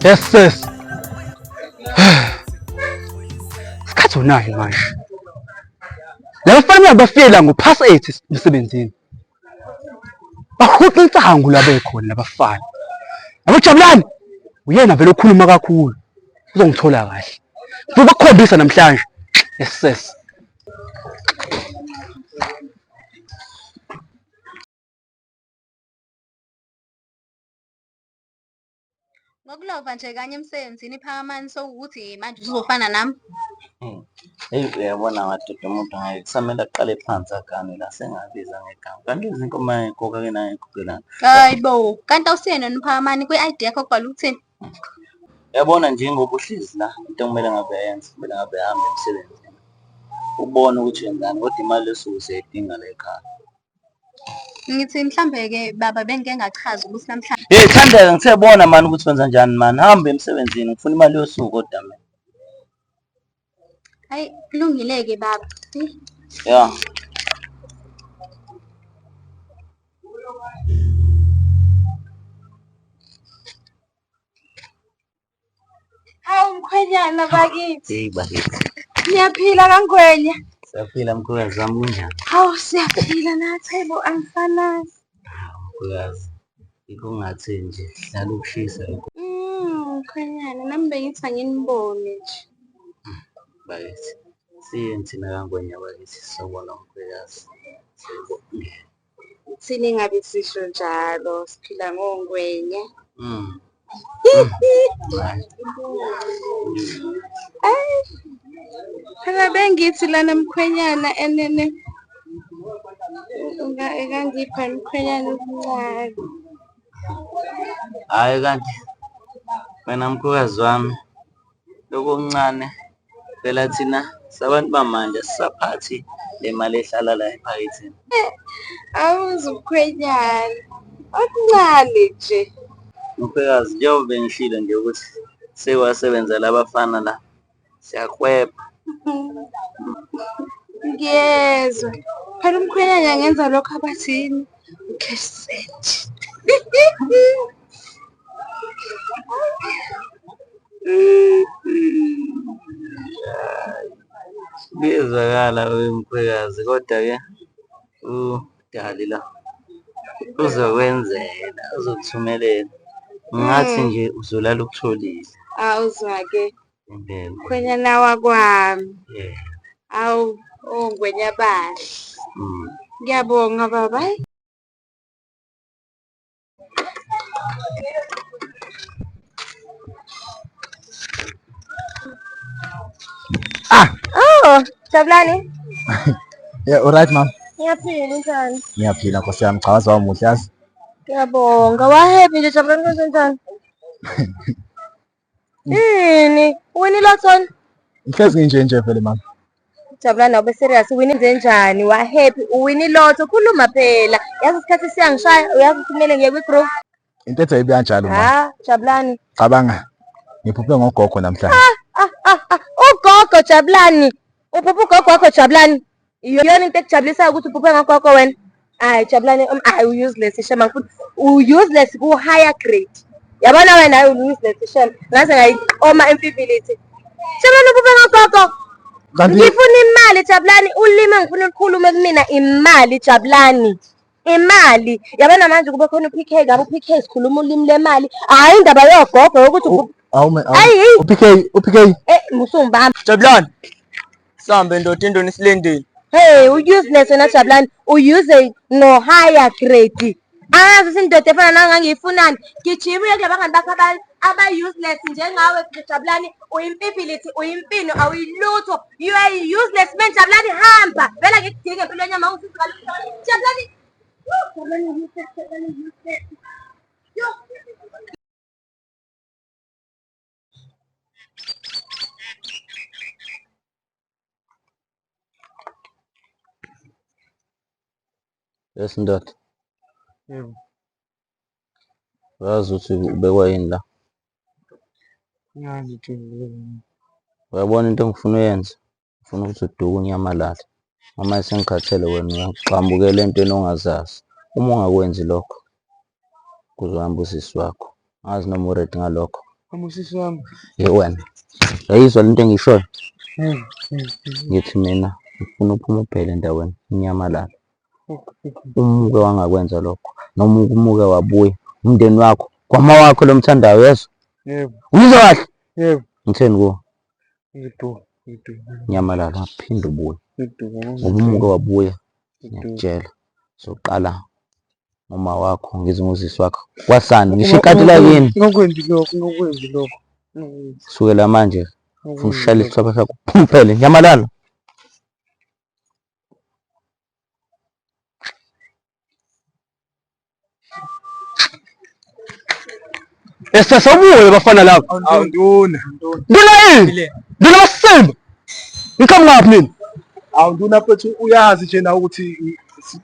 Yes sis. Isikhathi unayo manje. Laba fanele bafike la ngo-past 8 emsebenzini. Bahuqa insangu la bekhona labafana. Yabo Jabulani uyena vele okhuluma kakhulu. Uzongithola kahle. Ngizobakhombisa namhlanje. Yes sis. Ngokulova nje kanye emsebenzini phakamani sowukuthi manje usuzofana nami. Eyi uyabona madoda umuntu ngeke kusamele aqale phansi agane la sengabiza ngegama. Kanti izinkomo ayikoka-ke nayikhokelana. Hayi bo, kanti awusiyena yena uPhakamani kwi-ID yakho kubhalwe ukuthini? Uyabona njengoba uhlezi la into okumele ngabe uyayenza kumele ngabe uyahambe emsebenzini. Ubone ukuthi wenzani kodwa imali yosuku siyayidinga la ekhaya. Ngithi mhlambe-ke baba bengike ngachaza ukuthi namhlanje Hey Thandeka ngithe bona mani ukuthi wenza njani mani hamba emsebenzini ngifuna imali yosuku kodwa mina. Hayi kulungile-ke baba. Ya. Hawu mkhwenyana bakithi. Hey bakithi. Niyaphila kaNgwenya? Siyaphila mkhwekazi wami kunjani? Hawu siyaphila nathi hayibo angisanazi. Mkhwekazi. Yikho ngathi nje hlala ukushisa yikho Mkhwenyana nami bengithi anginibone nje. Bakithi. Siyini thina kaNgwenya bakithi sobona mkhwekazi. Sibonge. Thina ingabe sisho njalo siphila ngongwenya. Phela bengithi lana mkhwenyana enene engangipha mkhwenyana okuncane. Hhayi kanti wena mkhwekazi wami lokhu okuncane phela thina sabantu bamanje asisaphathi le mali ehlala la ephaketheni. Awuzwa umkhwenyana okuncane nje. Mkhwekazi njengoba bengishilo nje ukuthi sekwasebenza labafana la siyakwebha. Ngiyezwa. Phela umkhwenyana angenza lokho abathi yini? U-cash send. Kuyezwakala wemkhwekazi kodwa-ke uDali la uzokwenzela uzokuthumelela ngathi nje uzolala ukutholile. Awuzwa-ke Impela. mkhwenyana wakwami. Yeah. Awu, ongwenya bahle. Ngiyabonga baba. Hayi. Ah! Oh, Jabulani. Yeah, all right ma'am. Ngiyaphila unjani? Ngiyaphila nkosi yami, cha waze wamuhle yazi. Ngiyabonga. Wa-happy nje Jabulani kwenzenjani? Yini? Uwini Lotton? Ngihlezi nginje nje vele mama. Jabulani awube serious uwini njani? Wa happy uwini lotto khuluma phela. Yazi isikhathi siyangishaya uyazi ukuthi kumele ngiye kwi group. Into ethi ayibe kanjalo mama. Ha, Jabulani. Cabanga. Ngiphuphe ngogogo namhlanje. Ah ah ah ugogo Jabulani. Uphupha ugogo wakho Jabulani. Iyona into ekujabulisayo ukuthi uphuphe ngogogo wena. Hayi Jabulani, hayi u-useless shem angifuni. U-useless ku-higher grade. Yabona wena hayi u-useless shem. Ngaze ngayiqoma imfifilithi. Jabulani uphuphe ngogogo. Kanti Ngifuna imali Jabulani, ulimi engifuna ulikhulume kumina imali Jabulani. Imali. Yabona manje kube khona u-PK ngabe u-PK sikhuluma ulimi lemali. Hhayi indaba yogogo yokuthi awume Ayi, hey. uPK uPK eh musungibamba. Jabulani. Sambe ndoda indoni isilindile. Hey, u-useless wena Jabulani, u-use no higher grade. Angazi ukuthi indoda efana nawe ngangiyifunani. Gijima uye kula bangani bakho aba-useless njengawe Jabulani, uyimfifilithi, uyimpino, awuyilutho. You are a useless man Jabulani, hamba. Vele ngikudinga empilweni yami awungisizi ngalutho. Jabulani. Jabulani useless, Jabulani useless. Yo. Yes ndoda. Yebo. Uyazi ukuthi ubekwa yini la? Ngazi ukuthi ngibekwa. Uyabona into engifuna uyenze? Ngifuna ukuthi uduke unyamalale. Noma sengikhathele wena uyagxambukela entweni ongazazi. Uma ungakwenzi lokho kuzohamba usisi wakho. Angazi noma u-ready ngalokho. Hamba usisi wami. Ye wena. Uyayizwa lento engiyishoyo? Yebo, yebo, yebo. Ngithi mina ngifuna uphume ubhele endaweni unyamalale. Uma uke wangakwenza lokho noma uma uke wabuya umndeni wakho kwama wakho lo mthandayo uyezwa? Yebo. Uyizwa kahle? Yebo. Ngitheni kuwe? Ngiduka, ngiduka. Nyamalala ungaphinde ubuye. Ngiduka. Ngoba uma uke wabuya Ngiduka. ngiyakutshela soqala ngoma wakho ngize ngozisi wakho kwasani ngisho ikati lakini. Ngakwenzi lokho, ngakwenzi lokho. Ngakwenzi. Kusukela manje ufuna Ngakwenzi ushayela lokho. isithupha sakho phumphele nyamalala. Esesawubuye bafana laba. Awu nduna. Nduna yini? Nduna basimba. Ngiqhamukaphi nini? Awu nduna mfethu uyazi nje nawe ukuthi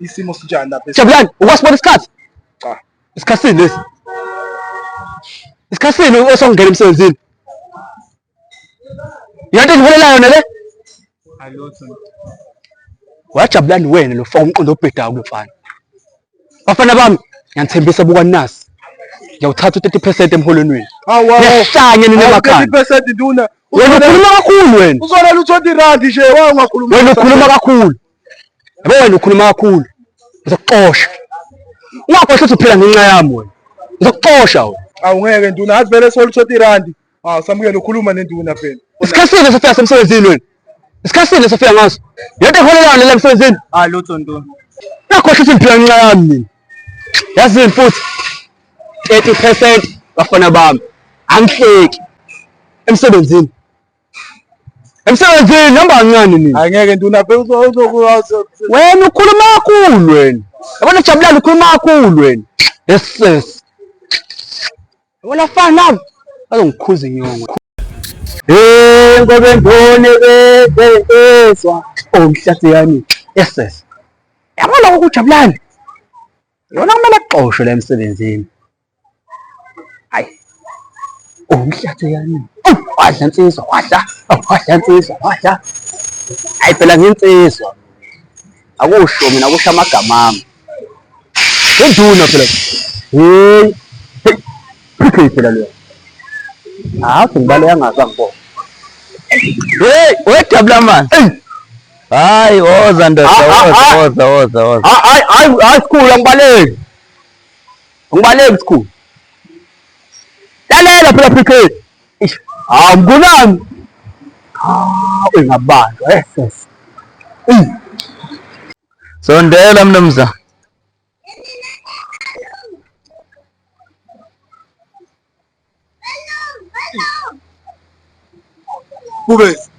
isimo sinjani lapha. Jabulani, ukwasibona isikhathi? Cha. Isikhathi sini lesi? Isikhathi sini osongena emsebenzini? Yonke engiholelayo nale? Alutho. Wajabulani wena lo faka umqondo obhedayo kulo mfana. Bafana bami, ngiyanithembisa buka nasi. Ngiyawuthatha u-30% emholweni wenu. Awu awu. Niyahlanya nina emakhanda. 30% nduna. Wena ukhuluma kakhulu wena. Uzonela u-20 rand nje wa ungakhuluma. Wena ukhuluma kakhulu. Yabo wena ukhuluma kakhulu. Ngizokuxosha. Ungakhohlwa ukuthi uphila ngenxa yami wena. Ngizokuxosha wena. Awu ngeke nduna, athi vele sola u-20 rand. Awu samukele ukhuluma nenduna phela. Isikhathi sini sofika semsebenzini wena? Isikhathi sini sofika ngaso? Yonke eholelayo lela emsebenzini. Ah lutho nduna. Ungakhohlwa ukuthi ngiphila ngenxa yami mina. Yazini futhi 30% bafana bami. Angihleki emsebenzini. Emsebenzini hamba kancane nina. Hayi ngeke nduna phela uzokuwazi. Wena ukhuluma kakhulu wena. Yabona Jabulani ukhuluma kakhulu wena. Yes yes. Yabona fana nami bazongikhuza inyongo. Hey ngobe ngibone bezwa omhlathi yami. Yes yes. Yabona ukujabulani. Yona kumele axoshwe la emsebenzini. Hayi. Umhlathi yami. Oh, wadla insizwa, wadla. Oh, wadla insizwa, wadla. Hayi phela nginsizwa. Akusho mina kusho amagama ami. Induna phela. Hey. Hey. PK phela leyo. Hawu ngibaleka ngazi angibona. Hey, wejabula man. Hey. Hayi, woza ndoda, Ah, ah, woza, ah. woza, woza, woza. Hayi hayi hayi sikhulu angibaleki. Angibaleki sikhulu. Lalela phela PK. Eish, Hawu mngunami. Ah, ungabanjwa yes yes. Sondela mnumzane. Bubesi.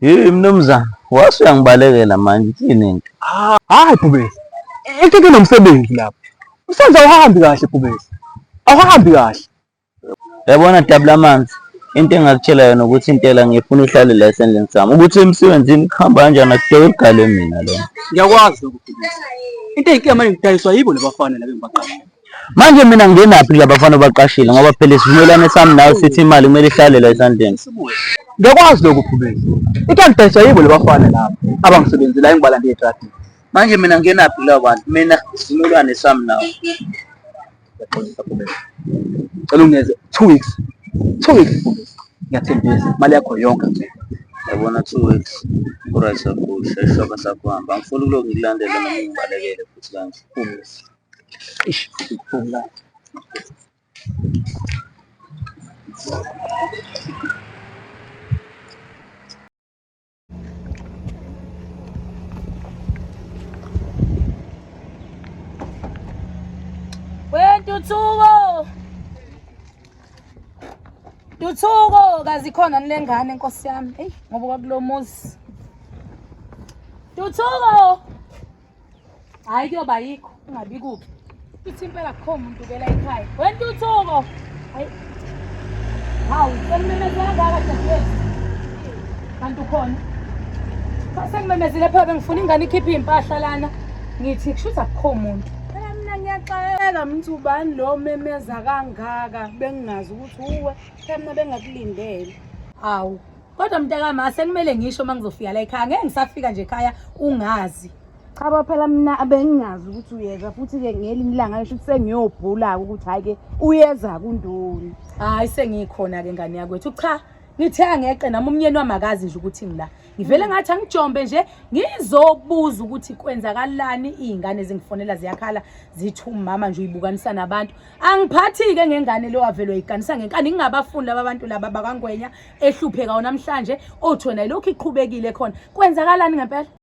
Hey mnumzane, wase uyangibalekela manje ithini into? Hayi Bhubesi. Into kunomsebenzi lapha. Umsebenzi awuhambi kahle Bhubesi. Awuhambi kahle. Yabona dabula amanzi. Into engakutshela yona ukuthi intela ngifuna uhlale la esandleni sami. Ukuthi emsebenzini kuhamba kanjani akuhleke ligale mina lona. Ngiyakwazi lokho Bhubesi. Into eyinkinga manje ngidayiswa yibo labafana laba engibaqashile. Manje mina ngingenaphi kulaba bafana obaqashile ngoba phela isivumelwano sami nawe sithi imali kumele ihlale la esandleni. Ngiyakwazi lokho Bhubesi. Into engidayiswa yibo labafana laba abangisebenzela engibalande etradini. Manje mina ngingenaphi kulabo bantu? Mina isivumelwano sami nawe. Ngiyaxolisa Bhubesi. Cela unginikeze 2 weeks. 2 weeks Bhubesi. Ngiyathembisa imali yakho yonke nje. Yabona 2 weeks ku-right kakhulu shesha sakho hamba. Angifuni kulokhu ngikulandele noma ngibalekele futhi kanje. Bhubesi. Eish, ngikuphumula. Wentuthuko. Ntuthuko kazi khona nile ngane nkosi yami. Ey ngoba kwakulomuzi. Ntuthuko. Hayi kuyoba yikho ungabi kuphi. Ithi impela akukho muntu ke la ekhaya. Wentuthuko. Hayi. Hawu, sengimemezela kangaka dadewethu. Kanti ukhona. Sengimemezile phela bengifuna ingane ikhiphe iy'mpahla lana. Ngithi kushuthi akukho muntu. Phela mina ngiyaxakeka mntu ubani lo memeza kangaka bengingazi ukuthi uwe phela mina bengakulindele. Hawu. Kodwa mntakama sekumele ngisho uma ngizofika la ekhaya ngeke ngisafika nje ekhaya ungazi. Cha bo phela mina bengingazi ukuthi uyeza futhi-ke ngelinye ilanga ngisho ukuthi sengiyobhula-ke ukuthi hhayi-ke uyeza kundoni. Hayi sengikhona-ke ngane yakwethu. Cha ngithe angeqe nami umnyeni wami akazi nje ukuthi ngila. Ngivele ngathi angijombe nje ngizobuza ukuthi kwenzakalani iy'ngane zingifonela ziyakhala zithi umama nje uyibukanisa nabantu. Angiphathi-ke ngengane lo wavele wayiganisa ngenkani ngingabafuni laba bantu laba bakangwenya ehlupheka namhlanje othi wena ilokhu iqhubekile khona. Kwenzakalani ngempela?